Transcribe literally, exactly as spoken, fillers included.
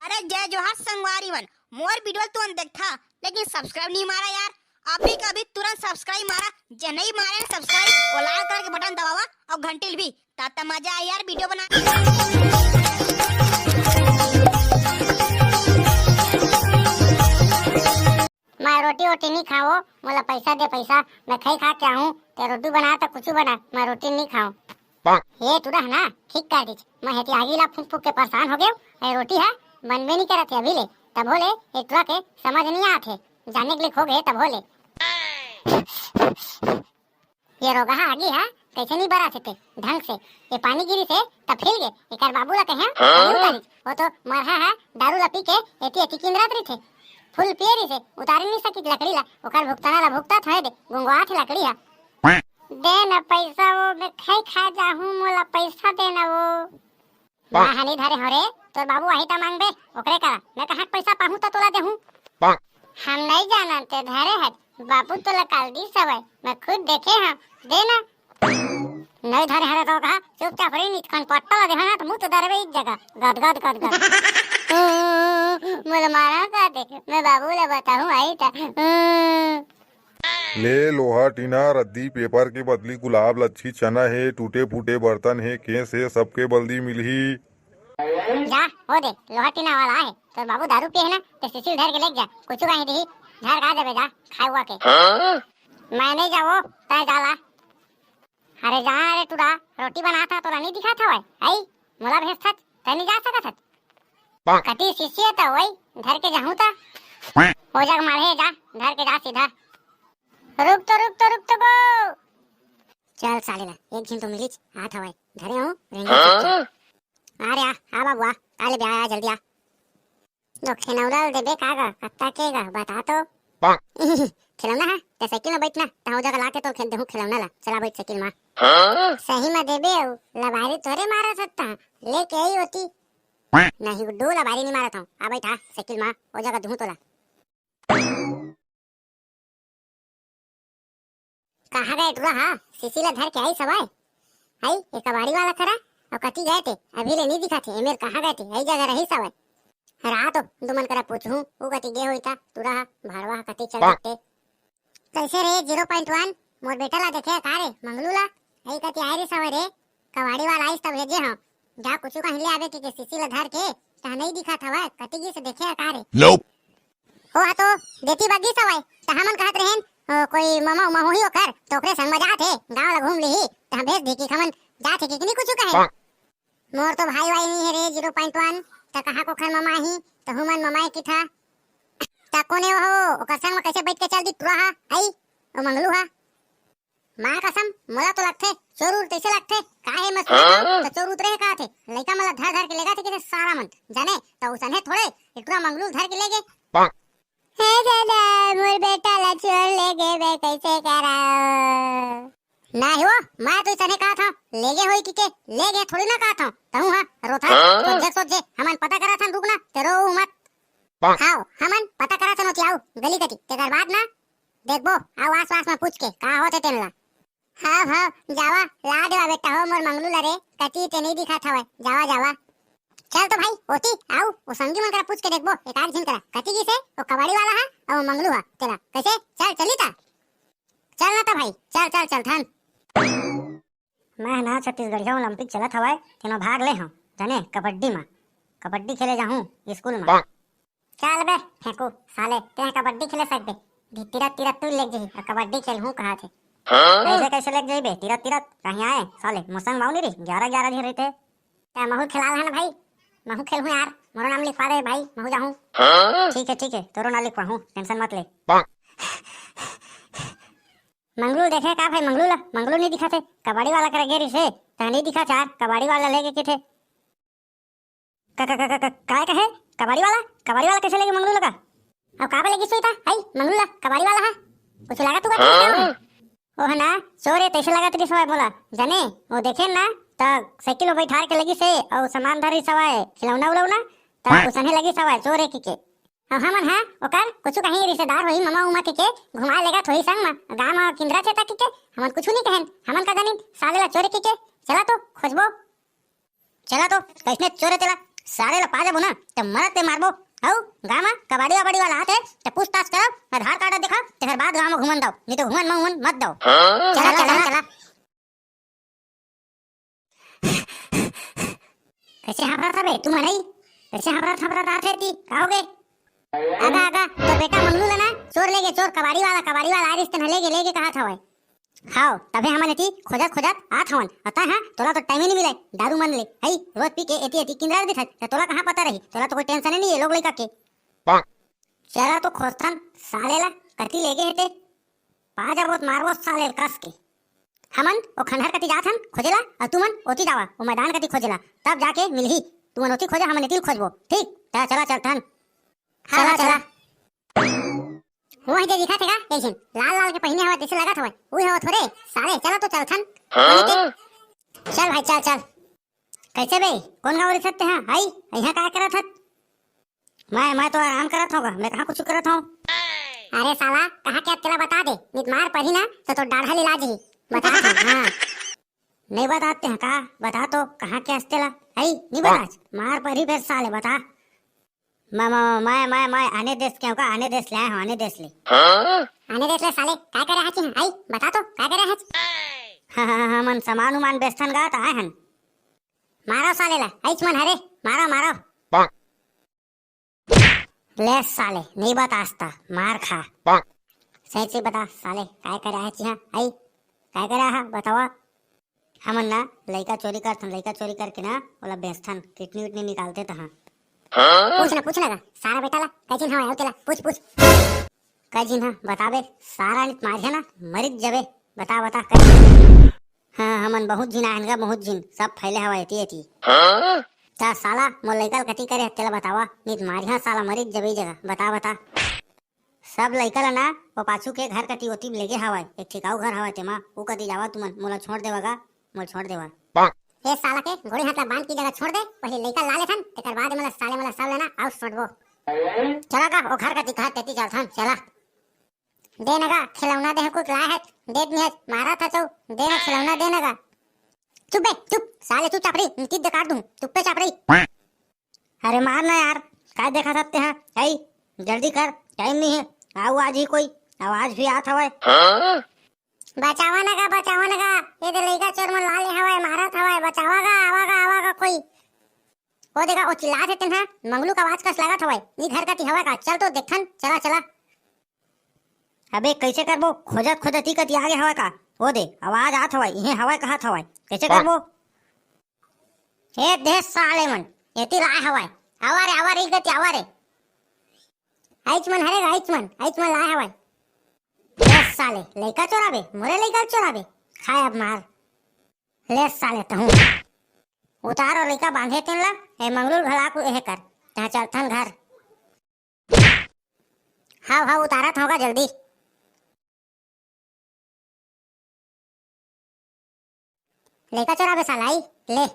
अरे जय जोहार संगवारी मन, मोर वीडियो तुमन देखथा लेकिन सब्सक्राइब नहीं मारा यार। अभी के अभी तुरंत सब्सक्राइब मारा, जे नहीं मारे सब्सक्राइब, वो लाल कलर के बटन दबावा और घंटी ल भी, तात मजा आए यार वीडियो बना के। मैं रोटी वोटी नहीं खाओ, मोला पैसा दे पैसा, मैं खाई खा के आहूँ, ते रोटी बना तो कुछ बना, मैं रोटी नहीं खाओ। ये टुरा है ना, ठीक कर दीच, मैं हेती आगी ला फूक फूक के परेशान हो गयो। ये रोटी है बनबे नहीं करत है अभी ले, तब हो ले ये टुरा के समझ नहीं आत है, जाने के लिए खो गए तब हो ले। ये रोगहा आगी है, कैसे नहीं बरा थे ढंग से, ये पानी गिरी से तब फैल गए। एकर बाबू ला कहे, हाँ? वो तो मरहा है, दारू ला पी के एती एती किंदरात रही थे, फुल पिए रही से, उतारे नहीं सकी लकड़ी ला, ओकर भुगताना ला भुगता थोड़े दे, गुंगवा थे लकड़ी है। दे ना पैसा वो, मैं खाई खा जाहूँ, मोला पैसा दे ना वो। मैं हनी धरे हो रे, तोर बाबू आही त मांगबे, ओकरे करा। मैं कहाँ पैसा पाहूँ त तोला देहूँ? हम नहीं जानन ते धरे है, बाबू तोला काल दी सवय, मैं खुद देखे हाँ, दे ना। नहीं धरे हरे तो कहा, चुपचाप रही, निचकन पट्टा ला देहा ना तो मुँह तो दरबे एक जगह, गद गद गद गद। मोला मारा का दे, मैं बाबू ला बताहूँ आई त। ले लोहा टीना रद्दी पेपर के बदली गुलाब लच्छी चना हे, टूटे फूटे बर्तन हे, केस हे, सबके बल्दी मिलही। जा, हो दे, लोहा टीना वाला आहे, तोर बाबू दारू पिए हे ना, ते सिसिल धर के लेके जा, कुछ कहीं दिही, धर का देबे जा, खाए हुआ के। मैं नहीं जावो, तय जाला। अरे जा रे टुरा, रोटी बनात हा, तोला नहीं दिखात हवय? आई, मोला भेजथच, तय नहीं जा सकत हच। कति शिष्य त वही धर के जाहूं त। हो जग मारे जा, धर के जा सीधा। रुक तो, रुक तो, रुक तो गो। चल साले ला, एक झिन तो मिलीच, आत हवय, धरे हूं, रेंगे हाँ? चुपचाप। आ रे आ, आ बाबू आ, आ ले बे, आ, आ जल्दी आ। तो खेलौना ल देबे का गा, कत्ता के गा, बता तो। खिलौना हा, ते साइकिल में बैठना, तहाँ जगह लाके तो खेल देहूं खिलौना ला, चला बैठ साइकिल में। हाँ? सही में देबे अउ, लबारी तोरे मारा सकता, लेके आई होती। नहीं गुड्डू, लबारी नहीं मारत हूँ। आ बैठा साइकिल मा, ओ जगह दूँ तोला। कहाँ गए टुरा हा? सीसी ला धर के आई सवाय। आई, ये कबाड़ी वाला खरा? अउ कति गए थे? अभी ले नहीं दिखा थे। एमेर कहाँ गए थे? यही जगह रही सवाय। रात हो, दुमन करा पूछूं, ऊ कति गे होई था, टुरा हा, भाड़वा हा कति चल सकते। कैसे रे zero point one, मोर बेटा ला देखे का रे, मंगलू ला? आई कति आए रे सवाय रे, कबाड़ी वाला आइस तब भेजे हूँ। जा कुछु कहीं ले आवे के, के सीसी ला धर के, तह नहीं दिखा था वह, कति गिस देखे का रे? Nope। ओ हा तो, देती बगी सवाय, तह हमन कहत रहेन, ओ, कोई ममा उमा होही ओकर, तो ओकरे संग में जात हे, गाँव ला घूम लिही, तह भेज दी कि हमन जात हे कि नहीं कुछु कहे। मोर तो भाई वाई नहीं है रे zero point one, त कहाँ को खर ममा ही, त हुमन ममा ही किथा। त कोने हो, ओकर संग में कैसे बैठ के चल दी टुरा हा, आई, ओ मंगलू हा। माँ कसम, मोला तो लगथे, चोर उर तैसे लगथे, का हे मसूरी हाँ? त चोर उतरे हे का थे, लइका मन ला धर धर के लेगा थे किसे सारा मन, जाने, त उसने थोड़े, एक टुरा मंगलू धर के ले गे। हे दादा, मोर बेटा ला चोर ले गे, मैं कैसे करा? ना हो, मैं तो इसने कहा था, ले गे होई कि के, ले गे थोड़ी ना कहा था, तहूँ हाँ, रोथा, हाँ? सोझे सोझे, हमन पता करा था, रुक ना, ते रो मत। आओ, हमन पता करा था, नोती आओ, गली कती, तेकर बाद ना, देखबो, आओ आस पास में पूछ के, का होते तेन ला। हाँ, हाँ, जावा, ला देवा बेटा हो मोर मंगलू ला रे, कती ते नहीं दिखा था, जावा, जावा। चल तो भाई, ओती, आओ, वो संगी मन करा पूछ के देखबो, एक आध झिन करा, कती गिसे, वो कबाड़ी वाला हा, और वो मंगलू हा, तेला, कैसे, चल, चली ता? चल ना त भाई, चल, चल, चल, थन। मैं ना छत्तीसगढ़िया ओलंपिक चलत हवय, तेमा भाग ले हूँ, जाने, कबड्डी मा। कबड्डी खेले जाहूँ स्कूल मा। चल बे, फेंकू, साले, तें कबड्डी खेले सकबे। धि-, तिरत, तिरत तू लेग जही, अउ कबड्डी खेलहूँ कहा थे। हाँ? कैसे, कैसे लेग जही बे? तिरत, तिरत, कहीं आए, साले, मोसंग बाउनी री, ग्यारह, ग्यारह दिन रहते। त महू खेलाल है ना भाई, महू खेलहूँ यार, मोरो नाम लिखवा दे भाई, महू जाहूँ। हाँ? ठीक है, ठीक है, तोरो नाम लिखवाहूँ, टेंशन मत ले। मंगलू देखे का भाई, मंगलू ला, मंगलू नहीं दिखा थे, कबाड़ी वाला करा गे रिसे, त नहीं दिखा चार, कबाड़ी वाला लेके के थे। क-, क-, क-, क-, क-, काय कहे? कबाड़ी वाला? कबाड़ी वाला कैसे लेगे मंगलू लगा? अब का लेगी सोई था? आई, मंगलू ला, कबाड़ी वाला हा? कुछ लगा तू का हाँ? ओह ना, चोर है, तैसे लगा तेरी सवाय बोला। जाने, वो देखे ना, त साइकिल में बैठार के लगी से, और सामान धरी सवाय, खिलौना उलौना, त उसने लगी सवाय, चोर है की के। अब हमन हा, ओकर, कुछ कहीं रिश्तेदार होई, ममा उमा के, के, घुमा लेगा थोड़ी संग मा, गाँव मा किंदरा थे ता की के, हमन कुछ नहीं कहन, हमन का जानिन, साले ला चोर है की के, चला तो, खोजबो। चला तो, कैसने चोर है तेला, साले ला पा जाबो ना, त मरत ते मारबो। हऊ, गाँव म कबाड़ी वबाड़ी वाला आथे, त पूछताछ करव, आधार कार्ड देखाव, तेखर बाद गाँव म घूमन दव, नहीं तो घूमन म उमन मत दव। हाँ? चला, चला, चला, चला। चला। कैसे हांफरत हवे तू मनई? कैसे हांफरत हांफरत आथे ती? का होगे? आगा, आगा, तोर बेटा मंगलू ला ना, चोर लेगे, चोर, कबाड़ी वाला, कबाड़ी वाला आ रिस तेन ह लेगे, लेगे कहत हवय। हाव, तभे हमन एती खोजत खोजत आत हवन। अतः हाँ, तोला तो टाइम ही नहीं मिले, दारू मन ले। हई, रोज पी के एती एती किंदरा दिखत, त तोला कहाँ पता रही? तोला तो कोई टेंशन ही नहीं है लोग लइका के। चला तो खोजथन साले ला, कति लेगे हे ते। पा जाबो त मारबो साले ल कस के। हमन ओ खंडहर कति जात हन खोजे ला, अउ तुमन ओती जावा, ओ मैदान कति खोजे ला, तब जाके मिलही। तुमन ओती खोजा, हमन एती ल खोजबो, ठीक? त चला चलथन। हाँ, चला, हाँ, चला। चला। वो हे जे दिखत हे का, एक झिन लाल लाल के पहिने हवय, जैसे लगत हवय, उही हवय थोरे साले, चला तो चलथन। हाँ? चल भाई, चल, चल। कैसे बे? कोन गाँव रिसत ते हाँ? हई, यहाँ का करत हत? मैं, मैं तो आराम करत हूँ गा, मैं कहाँ कुछ करत हूँ? अरे साला, कहाँ के तेला बता दे, नित मार परी ना, तो तोर डाढ़ा लिला जही। बता दे, हाँ। नहीं बताते हैं का? बता तो, कहाँ के हस्ते ला? हई, नहीं बता, मार परी फिर साले, बता। मैं, मैं, मैं, मैं, मैं आने देश के हूँ का, आने देश ले आए हूँ, आने देश ले। हाँ? आने देश ले साले, काय करे हाची? हई, बता तो, काय करे हाची? हाँ, हाँ, हाँ, मन सामान उमान बेचथन गा, त आए हन। मारो साले ला, आइच मन हरे, मारो, मारो। ले साले, नहीं बतास त, मार खा। सही से बता साले, काय करे हाची? हाँ, आई, काय करे हा, बतावा। हमन ना लइका चोरी करथन, लइका चोरी करके ना ओला बेचथन, किडनी विडनी निकालते तहाँ। पूछ ना, पूछ ना गा, सारा बेटा ला, कैचिन हवा आउ तेला, पूछ, पूछ। कैचिन हा, बताबे, सारा नित मारिया ना, मरित जबे, बता, बता, कैचिन। हाँ, हमन बहुत झिन आएन गा, बहुत झिन, सब फैले हवा एती, एती। हाँ? त साला, मोर लइका ल कति करे, तेला बतावा, नित मारिया साला, मरित जबे जगह, बता, बता। सब लइका ल ना, वो पाछू के घर कति ओती लेगे हवय, एक ठिकाऊ घर हवय तेमा, ऊ कति जावा तुमन, मोला छोड़ देवा गा, मोला छोड़ देवा। ए साला के गोड़ी हाथ ला बांध के जगह छोड़ दे, पहले लइका ला लेथन, तेकर बाद मोला साले मोला सब लेना, आउ छोड़बो। चला गा, ओ घर कति कहा तेती चलथन, चला। दे न गा, खिलौना दे कुछ लाए है, दे नहीं है, मारा था तो, दे न खिलौना दे न गा। चुप बे, चुप, साले चुपचाप रही, नितित दे काट दूं, चुप्पे चाप रही। अरे मार ना यार, काय देखा सकते हैं? आई, जल्दी कर, टाइम नहीं है। आओ आज ही कोई, आवाज भी आत हवय। बचावा न गा, बचावा न गा, ये दे लइका चोर मन ला ले हवय, मारत हवय, बचावा गा, आवा गा, आवा गा कोई। ओ देखा, ओ चिल्लात हे तेन हा, मंगलू का आवाज कस लागत हवय, नी घर कती हवय का, चल तो देखथन, चला, चला। अबे कैसे करबो, खोजत खोजत ही कती आगे हवय का, ओ दे, आवाज आत हवय, इहे हवय कहत हवय, कैसे करबो? हे दे साले मन, एती लाए हवय। आवा रे, आवा रे, इगती आवा रे। आइच मन हरे, आइच मन, आइच मन लाए हवय। दे साले, लइका चोराबे, मोरे लइका चोराबे। खाए अब मार। ले साले तहूँ। उतारो लइका बांधे तेन ला, ए मंगलू घला को एहे कर। तहाँ चलथन घर। हाव, हाव, उतारत होगा जल्दी। लइका चोराबे साला, आई, ले।